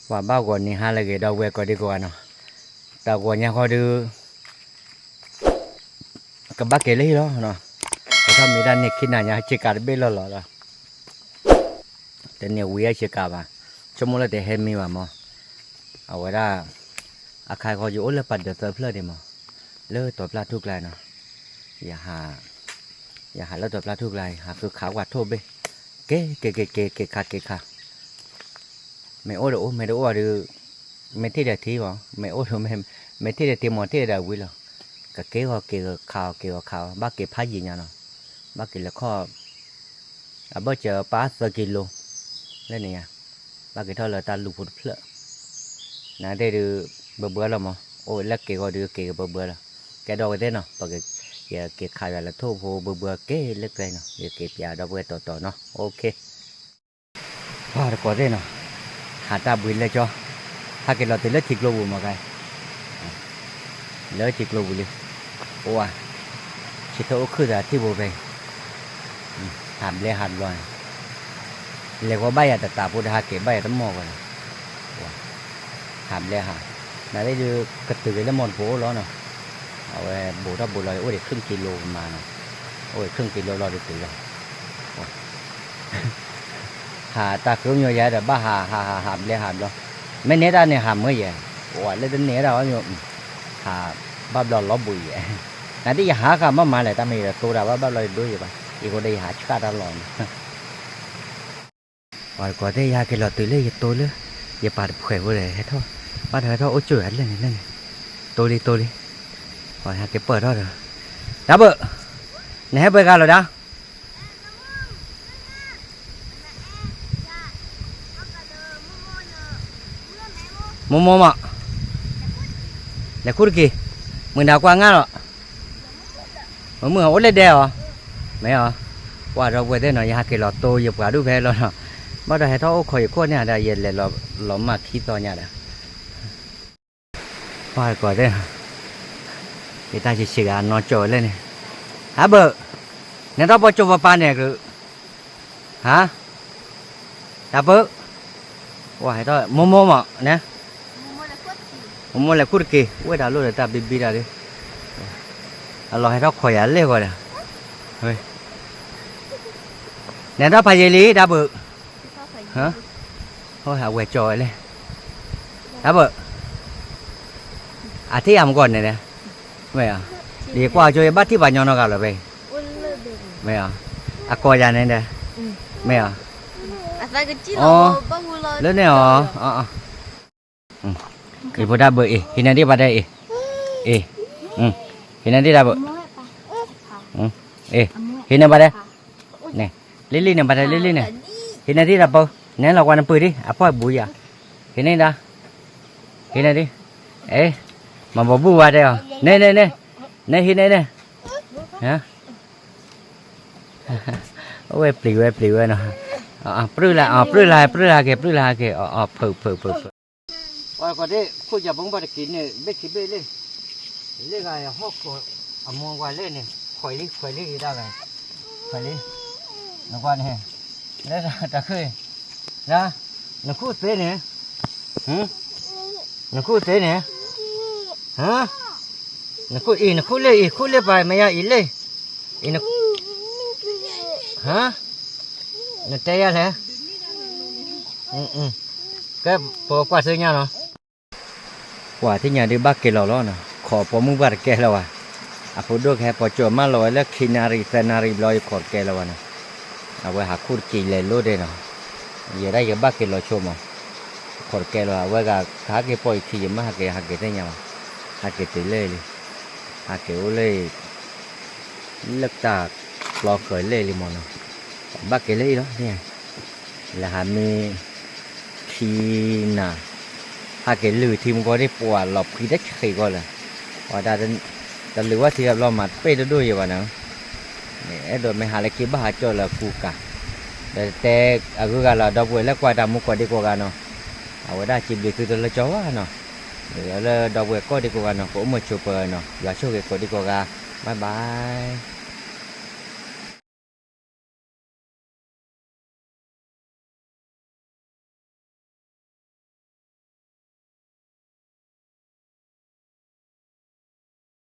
ပှၤဘၣ်ဂီၤနံၤဟါလၢအဂ့ၤ ဒီပုၢ်ဝဲၢ်ကိးဒံကိးဂၤနီၤ, တၢ်ဂီၤညါဃီဒုး ကဘၣ်က့ၤလၢဟံၣ်လီၤနီၤ, ပထီၣ်မ့ၢ်တၢ်န့ၢ်ခံနၤညါဆ့ကၤတဘ့ၣ်လီၢ်လီၤလီၤ, တန့ၢ်ဝံၤအဆ့ကၤဘၣ်, ဆိကမိၣ်လၢတဟဲမံဘၣ်မး, အဝဲဒၣ် အခါဃီယအိၣ်လၢပှၤဒၢးသၢဖျၢၣ်န့ၣ်မး, လၢတီၤပျၢ်ထူၣ်ကျါနီၤ, ယဟး ယဟးလၢတီၤပျၢ်ထူၣ်ကျါအံၤ ဟးဃုခးကွၢ်ထိၣ်ဘ့ၣ်, က့ၤက့ၤက့ၤက့ၤ က့ၤခးက့ၤခး မ့ၢ်အိၣ်ဒီးအိၣ် မ့ၢ်တအိၣ်ဒီး မ့ၢ်ထံၣ်ဒီးထံၣ်မး, မ့ၢ်အိၣ်ဒီး မ့ၢ်ထံၣ်ဒီးထံၣ်မး ထံၣ်ဒီးဝံၤလီၤ, ကက့ၤဂီၤက့ၤခးအီၤ က့ၤဂီၤခးအီၤ ဘၣ်က့ၤဖးယံာ်ညါနီၤ, ဘၣ်က့ၤလဲၤခီၣ် အဘၢၣ်စၢၤပၢ်သၢကံလိ လၢန့ၣ်ညါ, ဘၣ်က့ၤထီၣ်လၢတၢ်လူၤဖိတဖျၢၣ်, နတဲဒုး ဘၢဘၢလီၤမး, အိၣ်လၢက့ၤဂီၤဒုးက့ၤကဘၢဘၢလီၤ, ကဲဒီးဝဲသ့ၣ်နီၤ, ပက ယက့ၤခးယွၤလၢထိၣ်ဖိဘၢဘၢက့ၤလၢကျဲနီၤ, ယက့ၤပၠးဒီပုၢ်ဝဲၢ်တီတီနီၤ, OK ပှၤတကိးသ့ၣ်နီၤ, ဟးတၢ်ဘှံးလဲကၠီ, ဟးက့ၤလီၤတုၤလၢထံကျိပူၤမးကါ, လၢထံကျိပူၤလံ, အိၣ်ဧါ, ဆံးထီၣ်အိၣ်ခုၣ်သးထံၣ်ဘိဖဲအံၤ, ဟးဘျဲဟးဘျီန့ၣ်, လဲၤဃီဘၣ်ယၤတတးဖိဒီး ဟးက့ၤဘၣ်ယၤတမီၢ်ဃီန့ၣ်, ဟးဘျဲဟး, နသ့ၣ်ဒုး ကတုၤက့ၤလၢမီတဖိအိၣ်လီၤနီၤ, အဝဲဘူးထီၣ်ဘူးလီၤ အိၣ်ဒံး ครึ่งกิโล ပမၤနီၤ, အိၣ်ဒံး ครึ่งกิโล လီၤဒုးတုၤလီၤ ဟးတၢ်ဃုမီၤယၤဒီး ဘၣ်ဟးဟးဟးဟး ဘျဲဟးဘျီ, မ့ၢ်နဲတၢ်န့ၣ်ဟးမၢယဲၢ်, အိၣ်လၢတန့ၢ်ဒၣ်ဝဲ, ဟးဘၣ်ဘျီလီၤဘူးယဲၢ်, နသ့ၣ်ယဟးဃာ်မးမးလဲၣ် တၢ်မ့ၢ်ယတိၢ်ဒၣ်ဘၣ်ဘၣ်ဘျီယဒိယဲၢ်ဘၣ်, ယဃိဒီးယဟးဆှၣ်တၢ်လီၤန့ၣ် ပှၤတကိးသ့ၣ် ယဟဲက့ၤလီၤတုၤလၢယတိၢ်လၢ ယပာ်တဖှဲးဖိဒီး ဟဲထီၣ်, ဘၣ်ဒီးဟဲထီၣ်အိၣ်ကၠိၣ်ယၤလၢန့ၣ်လၢန့ၣ်, တိၢ်လံတိၢ်လံ, ပှၤဟဲက့ၤပၢၢ်ထီၣ်ဒီး, တၢ်ဘၢၣ်, နဟဲပှဲၤဂၤလီၤဒၣ် မိၢ်မိၢ်မး, လဲၤခူၣ်တက့ၢ်, မုၢ်နၤကွၢ်ငါလီၤ, မုၢ်မုၢ်အိၣ်လၢဒဲအီၤ, မ့ၢ်အီၤ, ကွၢ်ဒီပုၢ်ဝဲၢ်သ့ၣ်နီၤ ယဟးက့ၤလီၤတိၢ်ယပှၤဒူၣ်ဖဲလီၤနီၤ, ဘၣ်ဒီးဟဲထီၣ်အိၣ်ခိးယခိၣ်န့ၣ်ဒီး ယလဲၤလီၤမၢ်ခံသီညါဒီး ပှၤတကိးသ့ၣ်, ယတၢ်ဆံးဆံးဂၤအနီၢ်ကၠီၣ်ဝဲလဲၣ်န့ၣ်, ဟးဘၢၣ်, နဲထီၣ်ပီကၠိပပၢ်န့ၣ်က, ဟါ, တၢ်ဘၢၣ်, မိၢ်မိၢ်မး, မိၢ်မိၢ်လဲၤခူၣ်တက့ၢ်, ဝဲဒၣ်လိၣ်ဒီးတၢ်ဘံဘံတၢ်ဒုး, အလီၤဟဲထီၣ်ခိးယၤလဲၣ်ဃီဒီး, နဲထီၣ်ဖးယံာ်လံ တၢ်ဘၢၣ် အဝဲကၠီဝဲလဲၣ်, တၢ်ဘၢၣ်, အထံၣ်ယၤမကီၢ်န့ၣ်ဒီး, မ့ၢ်ဧါ, ယကွၢ်ကၠိယဘၣ်ထံၣ်ပှၤညီနီတဂၤလီၤဖဲအံၤ, မ့ၢ်ဧါ, အကိးယၤန့ၣ်ဒီး, မ့ၢ်ဧါ, အ, လၢန့ၣ်အီၤ, အံၤဖိတၢ်ဘၢၣ်အံၤ ဟံးန့ၢ်ဒံးဘၣ်ဒဲးအံၤ, အံၤ, ဟံးန့ၢ်ဒံးတၢ်ဘၢၣ်, အံၤ, ဟံးန့ၢ်ဘၣ်ဒဲး, န့ၣ်, လံလံန့ၣ်ဘၣ်ဒဲးလံလံန့ၣ်, ဟံးန့ၢ်ဒံးတၢ်ဘၢၣ်, နဲလီၤကွၢ်နပၢၢ်ဒံး အဖှီၣ်ဘူးယၤ, ဟံးန့ၢ်ဒၣ်, ဟံးန့ၢ်ဒံး, အ့, မၤဘီဘူၣ်ဝါတဲအီၤ, န့ၣ်န့ၣ်န့ၣ်, န့ၣ်ဟံးန့ၢ်န့ၣ်, အဝဲပျံၤဝဲပျံၤဝဲနီၤ, ပြၢ်လၢ, ပြၢ်လၢဟဲက့ၤ ပြၢ်လၢဟဲက့ၤ, ဖုးဖုးဖုးဖုး, ပှၤကိးဒ့ၣ် ခိၣ်ယၤဘိဘၣ်တက့ၢ်န့ၣ် ဘ့ၣ်ခံဘ့ၣ်လံ, လၢဂၤဟီၣ်ခိၣ်အမိၢ်ဝၤလဲၣ်န့ၣ် ခွဲးလံခွဲးလံဒၣ်ဝဲ, ခွဲးလံ, နကွၢ်န့ၣ်, လၢတၢ်ခုၣ်, နခိၣ်သ့န့ၣ်, နခိၣ်သ့န့ၣ်, နခိၣ်အံၤ နခိၣ်လၢအံၤ ခိၣ်လၢပှၤမ့ၢ်ယၤအံၤလၢ, အံၤန, နတဲယၤလဲၣ်, ကဲ ပကွၢ်ဆူညါလီၤ, ကွၢ်သ့ၣ်ညါဒုးဘၣ်က့ၤလီၤလီၤနီၤ, ခိးပိာ်မုၣ်ဘၣ်တကဲလၢၤဘၣ်, အဖိဒိၣ်ကဟဲပိာ်ကၠိမးလီၤဝဲလၢခံနၣ်ရံၣ်သၢနၣ်ရံၣ်ဘျီ ယခိးတကဲလၢၤဘၣ်နီၤ, အဝဲဟးခူၣ်တက့ၢ်လဲၤလိၣ်ဒဲးနီၤ, ယဲဒၣ်ယဘၣ်က့ၤလီၤဆိမး, ခိးတကဲလၢၤဘၣ် အဝဲဂၤကဟးက့ၤပိာ်ယခံ ယမ့ၢ်ဟးက့ၤ ဟးက့ၤသ့ၣ်ညါဘၣ်, ဟးက့ၤတုၤလၢလံ, ဟးက့ၤအိၣ်လၢ လၢတၢ်ပျီဃၢၤလဲၣ်လံမးနီၤ, ဘၣ်က့ၤလၢအံၤလီၤ, လၢဟးမ့ၢ်ခံနၤ, ဟးက့ၤလုၢ်ထံမူကီၢ်ဒ်ပှၤလီၤဖှံတဆံးကီးလၢ, ပှၤတၢ်တလုၢ်ဝဲထံတဘျီမၤတပ့ၢ်တဒိၣ်ယံၤဘၣ်နီၤ, အဲၣ်ဒိးမ့ၢ်ဟးလၢခံဘၣ်ဟးကၠီၣ်လၢအကူကၤ, ဒီးတဲအဂုၤအဂၤလၢဒီပုၢ်ဝဲၢ်လၢကွၢ်တၢ်မူကိးဒံကိးဂၤနီၤ, အဝဲဒၣ်စံးဘျုးသုတလၢကၠီဝဲနီၤ, လၢဒီပုၢ်ဝဲၢ်ကိးဒံကိးဂၤနီၤ ကအိၣ်မုာ်ဆိးပၢၤနီၤ ယွၤဆိၣ်ဂ့ၤကိးဒံကိးဂၤ, bye bye.